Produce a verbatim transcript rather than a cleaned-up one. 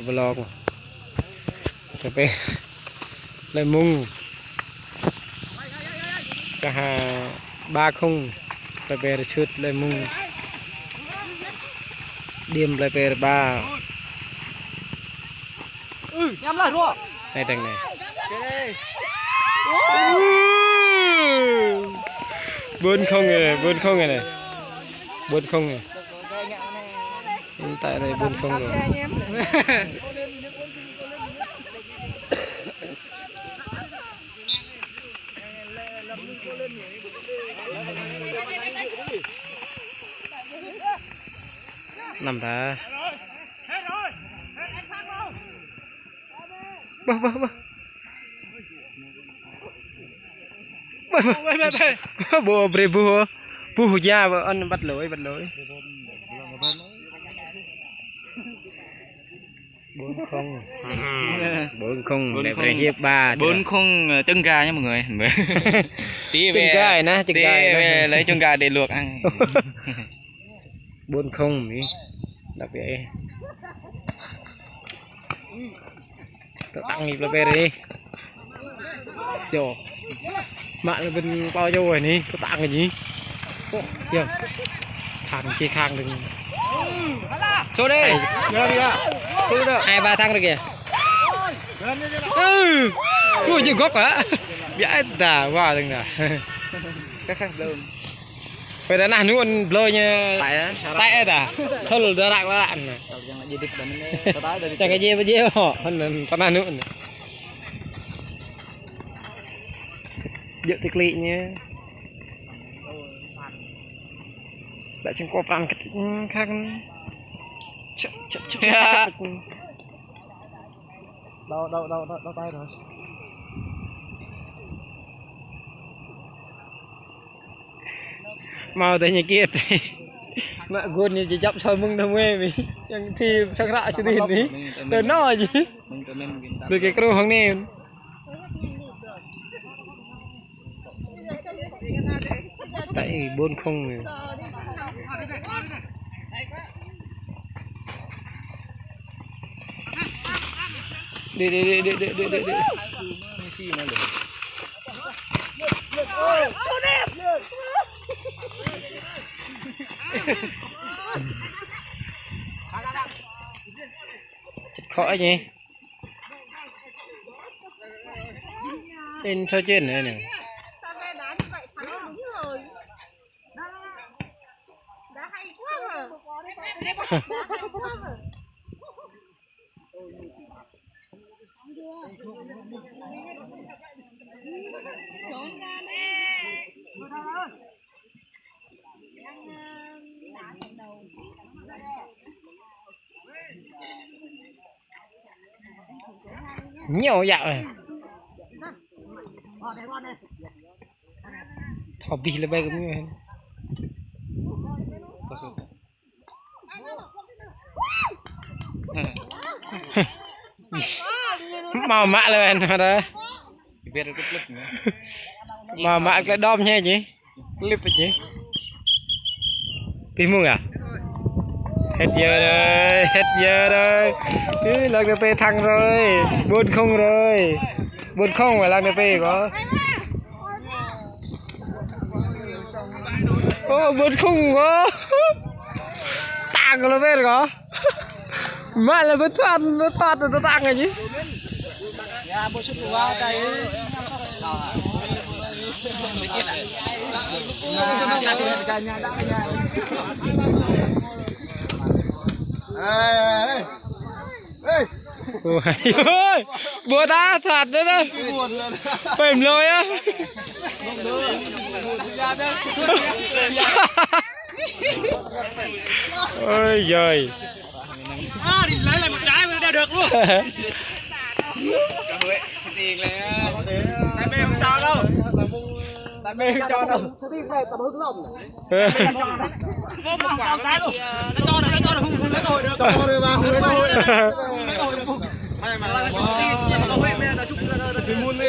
Ƀlŏk. Plei Pĕ. Plei Mŭng. Kah ba không. Plei Pĕ rơsut Plei Mŭng. Điểm Plei Pĕ ba. Anai teng anai. Bốn không rồi, bốn không rồi này. Bốn không rồi. Hiện tại đây bốn không rồi. Năm ta. Bơ, bơ, bơ. Bơ, bơ. Bơ, bơ, bơ. Bơ, bơ, bơ. Bơ, bơ, ya, bơ, ăn bắt lỗi, bắt lỗi. Bốn không. Bốn không, Bốn đẹp không. Hiệp ba. Bốn không, ờ, trứng gà nha mọi người. Tí Trứng về, gà nè, trứng tí gà nè. Về lấy trứng gà để luộc ăn. Bốn không ý. Đặc biệt. Tơtăng đi, Plei Pĕ đi. Yo. Mă lĕ ƀing klâo čô anai, tơtăng anai. Ôh, yơh. Thang či khang đing. Số đi. Ai. Số đi. Hai ba thang rồi kìa. Ừ. Ui, jing gốc hả? Biă ta, wa đing ta. Các khang đing. Phải ta nah nu ăn blơi ñu. Tại á, tại ta. Thul đa rak đa rak anai. Tao yang lagi dip dan ini. Tao tahu dari Čang kơ jê ƀu jê hŏ. Anŭn ta nah nu anai. Jơ̆ tơkli ñu. Đa čang kơ pran kơ khang. Čăk, čăk, čăk, čăk, čăk. Đau, đau, đau, đau, đau tay rồi. Hmâo tơ ñu kiet. Mă gôn ñu či djăp soi mơ̆ng anŭn mơ̆ mi. Yang thi sang ră sơdih anai. Tơ anŭn ji. Đôi kơ kru hăng anai. Tại bốn không này. Đi, đi, đi. Chết khỏi nhỉ. Trên thôi trên này này. Sao bé đá như vậy thắng đúng rồi. Đá hay quá mà. Đá hay quá mà. Trốn ra nè. Nhiều dạo này. Thò bih lơ bai kơ mi. Hmâo mă lơ bai anŭn hă. Hmâo mă klĕ đom ñu ji. Clip ji. Pih mơ̆ng à? Hết giờ rồi, hết giờ rồi. Ư, lăng nơ pê thăng rồi. Bốn không rồi. Bốn không phải lăng nơ pê có. Ô, bốn không có. Tăng lơ bai có. Mă lơ ƀu tơ̆n, tơ̆n, tơ̆n tăng anai ji. Ôi, ôi, ƀuh ta sat đôč đôč. Pem lôi á. Ôi giời. À, đi lấy lại một trái mà đeo được luôn. Tại bên không cho đâu. Tại bên không cho đâu. Vô một quả cái gì, ờ, nó cho này, nó cho này, hung, hung, nó cho này, nó cho này, hung, hung, nó cho này. Thì muốn đi,